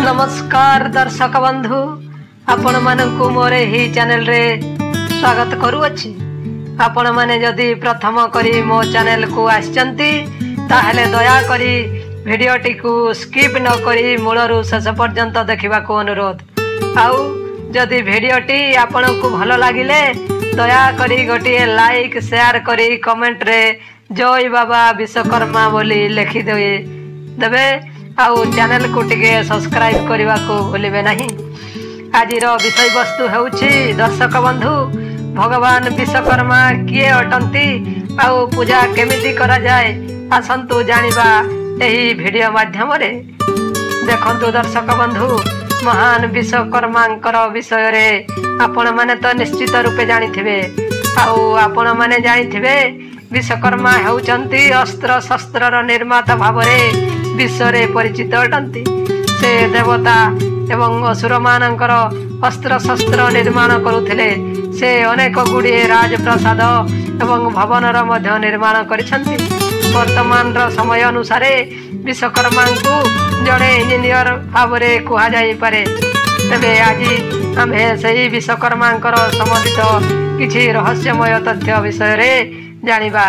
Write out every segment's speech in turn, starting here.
ନମସ୍କାର ଦର୍ଶକ ବନ୍ଧୁ, ଆପଣମାନଙ୍କୁ ମୋର ଏହି ଚ୍ୟାନେଲରେ ସ୍ୱାଗତ କରୁଅଛି। ଆପଣମାନେ ଯଦି ପ୍ରଥମ କରି ମୋ ଚ୍ୟାନେଲକୁ ଆସିଛନ୍ତି, ତାହେଲେ ଦୟାକରି ଭିଡ଼ିଓଟିକୁ ସ୍କିପ୍ ନ କରି ମୂଳରୁ ଶେଷ ପର୍ଯ୍ୟନ୍ତ ଦେଖିବାକୁ ଅନୁରୋଧ। ଆଉ ଯଦି ଭିଡ଼ିଓଟି ଆପଣଙ୍କୁ ଭଲ ଲାଗିଲେ, ଦୟାକରି ଗୋଟିଏ ଲାଇକ୍, ସେୟାର କରି କମେଣ୍ଟରେ ଜୟ ବାବା ବିଶ୍ୱକର୍ମା ବୋଲି ଲେଖିଦେବେ ଦେବେ ଆଉ ଚ୍ୟାନେଲକୁ ଟିକେ ସବସ୍କ୍ରାଇବ୍ କରିବାକୁ ଭୁଲିବେ ନାହିଁ। ଆଜିର ବିଷୟବସ୍ତୁ ହେଉଛି, ଦର୍ଶକ ବନ୍ଧୁ, ଭଗବାନ ବିଶ୍ୱକର୍ମା କିଏ ଅଟନ୍ତି ଆଉ ପୂଜା କେମିତି କରାଯାଏ, ଆସନ୍ତୁ ଜାଣିବା ଏହି ଭିଡ଼ିଓ ମାଧ୍ୟମରେ। ଦେଖନ୍ତୁ ଦର୍ଶକ ବନ୍ଧୁ, ମହାନ ବିଶ୍ୱକର୍ମାଙ୍କର ବିଷୟରେ ଆପଣମାନେ ତ ନିଶ୍ଚିତ ରୂପେ ଜାଣିଥିବେ। ଆଉ ଆପଣମାନେ ଜାଣିଥିବେ, ବିଶ୍ୱକର୍ମା ହେଉଛନ୍ତି ଅସ୍ତ୍ର ଶସ୍ତ୍ରର ନିର୍ମାତା ଭାବରେ ବିଶ୍ୱରେ ପରିଚିତ ଅଟନ୍ତି। ସେ ଦେବତା ଏବଂ ଅସୁରମାନଙ୍କର ଅସ୍ତ୍ରଶସ୍ତ୍ର ନିର୍ମାଣ କରୁଥିଲେ। ସେ ଅନେକ ଗୁଡ଼ିଏ ରାଜପ୍ରାସାଦ ଏବଂ ଭବନର ମଧ୍ୟ ନିର୍ମାଣ କରିଛନ୍ତି। ବର୍ତ୍ତମାନର ସମୟ ଅନୁସାରେ ବିଶ୍ୱକର୍ମାଙ୍କୁ ଜଣେ ଇଞ୍ଜିନିୟର ଭାବରେ କୁହାଯାଇପାରେ। ତେବେ ଆଜି ଆମ୍ଭେ ସେହି ବିଶ୍ୱକର୍ମାଙ୍କର ସମ୍ବନ୍ଧିତ କିଛି ରହସ୍ୟମୟ ତଥ୍ୟ ବିଷୟରେ ଜାଣିବା।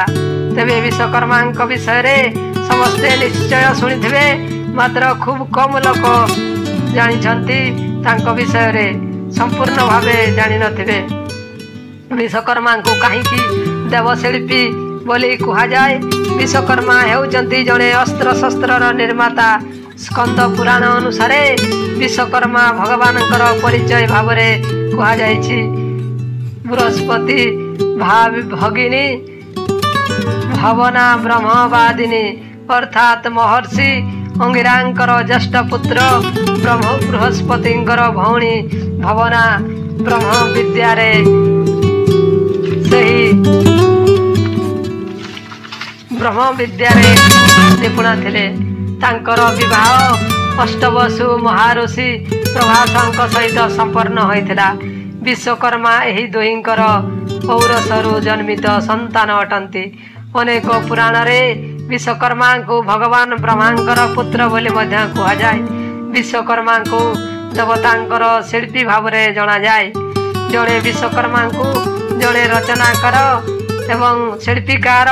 ତେବେ ବିଶ୍ୱକର୍ମାଙ୍କ ବିଷୟରେ ସମସ୍ତେ ନିଶ୍ଚୟ ଶୁଣିଥିବେ, ମାତ୍ର ଖୁବ୍ କମ୍ ଲୋକ ଜାଣିଛନ୍ତି, ତାଙ୍କ ବିଷୟରେ ସମ୍ପୂର୍ଣ୍ଣ ଭାବେ ଜାଣିନଥିବେ। ବିଶ୍ୱକର୍ମାଙ୍କୁ କାହିଁକି ଦେବଶିଳ୍ପୀ ବୋଲି କୁହାଯାଏ? ବିଶ୍ୱକର୍ମା ହେଉଛନ୍ତି ଜଣେ ଅସ୍ତ୍ରଶସ୍ତ୍ରର ନିର୍ମାତା। ସ୍କନ୍ଦ ପୁରାଣ ଅନୁସାରେ ବିଶ୍ୱକର୍ମା ଭଗବାନଙ୍କର ପରିଚୟ ଭାବରେ କୁହାଯାଇଛି। ବୃହସ୍ପତି ଭଗିନୀ ଭବନା ବ୍ରହ୍ମବାଦିନୀ, ଅର୍ଥାତ୍ ମହର୍ଷି ଅଙ୍ଗିରାଙ୍କର ଜ୍ୟେଷ୍ଠ ପୁତ୍ର ବ୍ରହ୍ମ ବୃହସ୍ପତିଙ୍କର ଭଉଣୀ ଭବନା ବ୍ରହ୍ମ ବିଦ୍ୟାରେ ସେହି ବ୍ରହ୍ମ ବିଦ୍ୟାରେ ନିପୁଣା ଥିଲେ। ତାଙ୍କର ବିବାହ ଅଷ୍ଟବସୁ ମହାଋଷି ପ୍ରଭାସଙ୍କ ସହିତ ସମ୍ପନ୍ନ ହୋଇଥିଲା। ବିଶ୍ୱକର୍ମା ଏହି ଦୁହିଁଙ୍କର ଔରସରୁ ଜନ୍ମିତ ସନ୍ତାନ ଅଟନ୍ତି। ଅନେକ ପୁରାଣରେ ବିଶ୍ୱକର୍ମାଙ୍କୁ ଭଗବାନ ବ୍ରହ୍ମାଙ୍କର ପୁତ୍ର ବୋଲି ମଧ୍ୟ କୁହାଯାଏ। ବିଶ୍ୱକର୍ମାଙ୍କୁ ଦେବତାଙ୍କର ଶିଳ୍ପୀ ଭାବରେ ଜଣାଯାଏ। ଜଣେ ବିଶ୍ୱକର୍ମାଙ୍କୁ ଜଣେ ରଚନାକାର ଏବଂ ଶିଳ୍ପୀକାର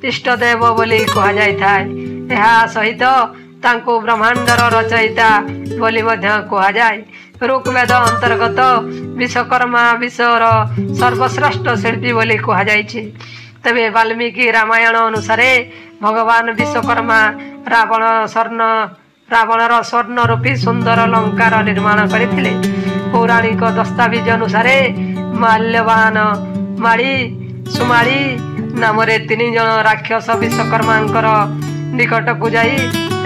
ଇଷ୍ଟଦେବ ବୋଲି କୁହାଯାଇଥାଏ। ଏହା ସହିତ ତାଙ୍କୁ ବ୍ରହ୍ମାଣ୍ଡର ରଚୟିତା ବୋଲି ମଧ୍ୟ କୁହାଯାଏ। ଋଗ୍ବେଦ ଅନ୍ତର୍ଗତ ବିଶ୍ୱକର୍ମା ବିଶ୍ୱର ସର୍ବଶ୍ରେଷ୍ଠ ଶିଳ୍ପୀ ବୋଲି କୁହାଯାଇଛି। ତେବେ ବାଲ୍ମୀକି ରାମାୟଣ ଅନୁସାରେ ଭଗବାନ ବିଶ୍ୱକର୍ମା ରାବଣ ସ୍ୱର୍ଣ୍ଣ ରାବଣର ସ୍ୱର୍ଣ୍ଣ ରୂପୀ ସୁନ୍ଦର ଲଙ୍କାର ନିର୍ମାଣ କରିଥିଲେ। ପୌରାଣିକ ଦସ୍ତାବିଜ ଅନୁସାରେ ମାଲ୍ୟବାନ, ମାଳି, ସୁମାଳି ନାମରେ ତିନି ଜଣ ରାକ୍ଷସ ବିଶ୍ୱକର୍ମାଙ୍କର ନିକଟକୁ ଯାଇ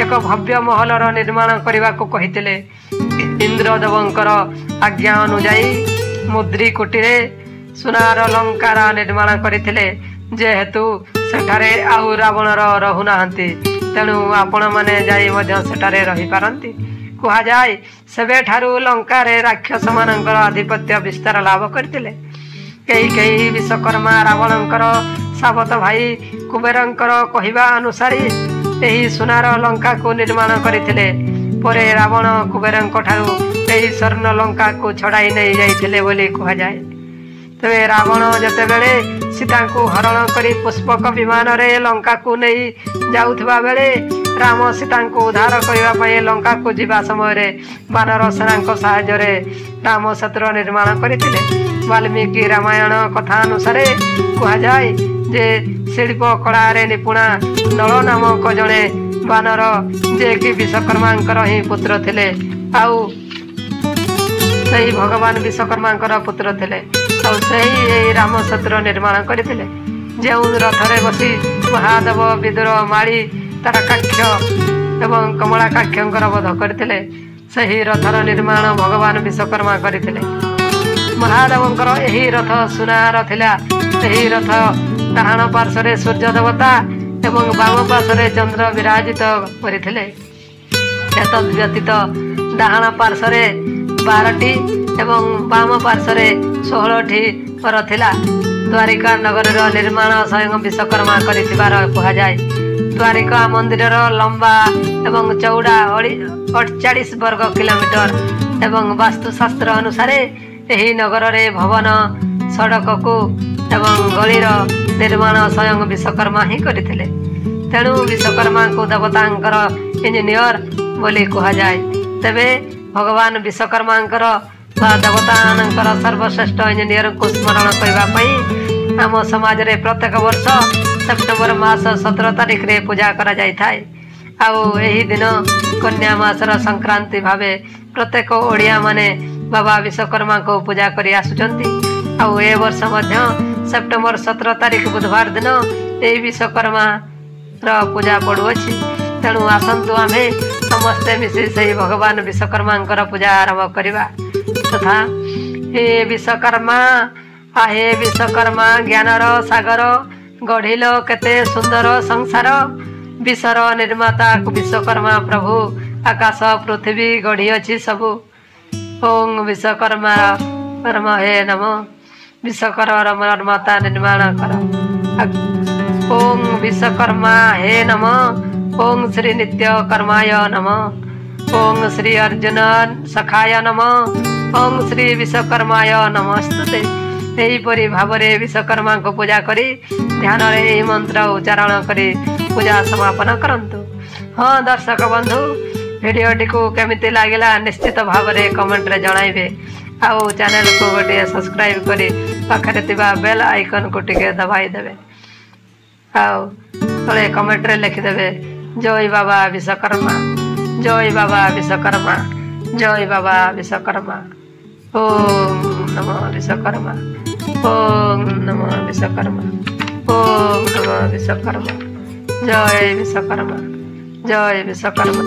ଏକ ଭବ୍ୟ ମହଲର ନିର୍ମାଣ କରିବାକୁ କହିଥିଲେ। ଇନ୍ଦ୍ରଦେବଙ୍କର ଆଜ୍ଞା ଅନୁଯାୟୀ ମୁଦ୍ରି କୁଟିରେ ସୁନାର ଲଙ୍କାର ନିର୍ମାଣ କରିଥିଲେ। ଯେହେତୁ ସେଠାରେ ଆଉ ରାବଣର ରହୁନାହାନ୍ତି, ତେଣୁ ଆପଣମାନେ ଯାଇ ମଧ୍ୟ ସେଠାରେ ରହିପାରନ୍ତି। କୁହାଯାଏ, ସେବେଠାରୁ ଲଙ୍କାରେ ରାକ୍ଷସମାନଙ୍କର ଆଧିପତ୍ୟ ବିସ୍ତାର ଲାଭ କରିଥିଲେ। କେହି କେହି ବିଶ୍ୱକର୍ମା ରାବଣଙ୍କର ସାବତ ଭାଇ କୁବେରଙ୍କର କହିବା ଅନୁସାରେ ଏହି ସୁନାର ଲଙ୍କାକୁ ନିର୍ମାଣ କରିଥିଲେ। ପରେ ରାବଣ କୁବେରଙ୍କ ଠାରୁ ଏହି ସ୍ୱର୍ଣ୍ଣ ଲଙ୍କାକୁ ଛଡ଼ାଇ ନେଇ ଯାଇଥିଲେ ବୋଲି କୁହାଯାଏ। ତେବେ ରାବଣ ଯେତେବେଳେ ସୀତାଙ୍କୁ ହରଣ କରି ପୁଷ୍ପକ ବିମାନରେ ଲଙ୍କାକୁ ନେଇ ଯାଉଥିବା ବେଳେ ରାମ ସୀତାଙ୍କୁ ଉଦ୍ଧାର କରିବା ପାଇଁ ଲଙ୍କାକୁ ଯିବା ସମୟରେ ବାନର ସେନାଙ୍କ ସାହାଯ୍ୟରେ ରାମ ସେତୁର ନିର୍ମାଣ କରିଥିଲେ। ବାଲ୍ମୀକି ରାମାୟଣ କଥା ଅନୁସାରେ କୁହାଯାଏ ଯେ ଶିଳ୍ପ କଳାରେ ନିପୁଣା ନଳ ନାମକ ଜଣେ ବାନର, ଯିଏକି ବିଶ୍ୱକର୍ମାଙ୍କର ହିଁ ପୁତ୍ର ଥିଲେ, ଆଉ ସେହି ଭଗବାନ ବିଶ୍ୱକର୍ମାଙ୍କର ପୁତ୍ର ଥିଲେ, ଆଉ ସେହି ଏହି ରାମ ସେତୁର ନିର୍ମାଣ କରିଥିଲେ। ଯେଉଁ ରଥରେ ବସି ମହାଦେବ ବିଦୁର, ମାଳି, ତାରକାକ୍ଷ ଏବଂ କମଳାକାକ୍ଷଙ୍କର ବଧ କରିଥିଲେ, ସେହି ରଥର ନିର୍ମାଣ ଭଗବାନ ବିଶ୍ୱକର୍ମା କରିଥିଲେ। ମହାଦେବଙ୍କର ଏହି ରଥ ସୁନାର ଥିଲା। ଏହି ରଥ ଡାହାଣ ପାର୍ଶ୍ୱରେ ସୂର୍ଯ୍ୟ ଦେବତା ଏବଂ ବାମ ପାର୍ଶ୍ୱରେ ଚନ୍ଦ୍ର ବିରାଜିତ କରିଥିଲେ। ଏତଦ୍ ବ୍ୟତୀତ ଡାହାଣ ପାର୍ଶ୍ୱରେ 12ଟି ଏବଂ ବାମ ପାର୍ଶ୍ୱରେ 16ଟି ପର ଥିଲା। ଦ୍ୱାରିକା ନଗରୀର ନିର୍ମାଣ ସ୍ୱୟଂ ବିଶ୍ୱକର୍ମା କରିଥିବାର କୁହାଯାଏ। ଦ୍ୱାରିକା ମନ୍ଦିରର ଲମ୍ବା ଏବଂ ଚଉଡ଼ା 48 ବର୍ଗ କିଲୋମିଟର ଏବଂ ବାସ୍ତୁଶାସ୍ତ୍ର ଅନୁସାରେ ଏହି ନଗରରେ ଭବନ, ସଡ଼କକୁ ଏବଂ ଗଳିର ନିର୍ମାଣ ସ୍ୱୟଂ ବିଶ୍ୱକର୍ମା ହିଁ କରିଥିଲେ। ତେଣୁ ବିଶ୍ୱକର୍ମାଙ୍କୁ ଦେବତାଙ୍କର ଇଞ୍ଜିନିୟର ବୋଲି କୁହାଯାଏ। ତେବେ ଭଗବାନ ବିଶ୍ୱକର୍ମାଙ୍କର ବା ଦେବତାମାନଙ୍କର ସର୍ବଶ୍ରେଷ୍ଠ ଇଞ୍ଜିନିୟରଙ୍କୁ ସ୍ମରଣ କରିବା ପାଇଁ ଆମ ସମାଜରେ ପ୍ରତ୍ୟେକ ବର୍ଷ ସେପ୍ଟେମ୍ବର ମାସ 17 ତାରିଖରେ ପୂଜା କରାଯାଇଥାଏ। ଆଉ ଏହି ଦିନ କନ୍ୟା ମାସର ସଂକ୍ରାନ୍ତି ଭାବେ ପ୍ରତ୍ୟେକ ଓଡ଼ିଆମାନେ ବାବା ବିଶ୍ୱକର୍ମାଙ୍କୁ ପୂଜା କରି ଆସୁଛନ୍ତି। ଆଉ ଏ ବର୍ଷ ମଧ୍ୟ ସେପ୍ଟେମ୍ବର 17 ତାରିଖ ବୁଧବାର ଦିନ ଏହି ବିଶ୍ୱକର୍ମାର ପୂଜା ପଡ଼ୁଅଛି। ତେଣୁ ଆସନ୍ତୁ ଆମେ ସମସ୍ତେ ମିଶି ସେହି ଭଗବାନ ବିଶ୍ୱକର୍ମାଙ୍କର ପୂଜା ଆରମ୍ଭ କରିବା। ତଥା ହେ ବିଶ୍ୱକର୍ମା, ଆହେ ବିଶ୍ୱକର୍ମା, ଜ୍ଞାନର ସାଗର, ଗଢ଼ିଲ କେତେ ସୁନ୍ଦର ସଂସାର। ବିଶ୍ୱର ନିର୍ମାତା ବିଶ୍ୱକର୍ମା ପ୍ରଭୁ, ଆକାଶ ପୃଥିବୀ ଗଢ଼ିଅଛି ସବୁ। ଓଂ ବିଶ୍ୱକର୍ମା କର୍ମ ହେ ନମ, ବିଶ୍ୱକର୍ମ ନିର୍ମାତା ନିର୍ମାଣ କର। ଓଂ ବିଶ୍ୱକର୍ମା ହେ ନମ, ଓଂ ଶ୍ରୀ ନିତ୍ୟ କର୍ମାୟ ନମ, ଓଂ ଶ୍ରୀ ଅର୍ଜୁନ ସଖାୟ ନମ, ଓଂ ଶ୍ରୀ ବିଶ୍ୱକର୍ମାୟ ନମସ୍ତୁତେ। ଏହିପରି ଭାବରେ ବିଶ୍ୱକର୍ମାଙ୍କୁ ପୂଜା କରି ଧ୍ୟାନରେ ଏହି ମନ୍ତ୍ର ଉଚ୍ଚାରଣ କରି ପୂଜା ସମାପନ କରନ୍ତୁ। ହଁ ଦର୍ଶକ ବନ୍ଧୁ, ଭିଡ଼ିଓଟିକୁ କେମିତି ଲାଗିଲା ନିଶ୍ଚିତ ଭାବରେ କମେଣ୍ଟରେ ଜଣାଇବେ। ଆଉ ଚ୍ୟାନେଲକୁ ଗୋଟିଏ ସବସ୍କ୍ରାଇବ୍ କରି ପାଖରେ ଥିବା ବେଲ୍ ଆଇକନ୍କୁ ଟିକେ ଦବାଇ ଦେବେ। ଆଉ ତଳେ କମେଣ୍ଟରେ ଲେଖିଦେବେ ଜୟ ବାବା ବିଶ୍ୱକର୍ମା, ଜୟ ବାବା ବିଶ୍ୱକର୍ମା, ଜୟ ବାବା ବିଶ୍ୱକର୍ମା। ଓಂ ନମଃ ବିଶ୍ୱକର୍ମା, ଓಂ ନମଃ ବିଶ୍ୱକର୍ମା, ଓಂ ନମଃ ବିଶ୍ୱକର୍ମା। ଜୟ ବିଶ୍ୱକର୍ମା, ଜୟ ବିଶ୍ୱକର୍ମା।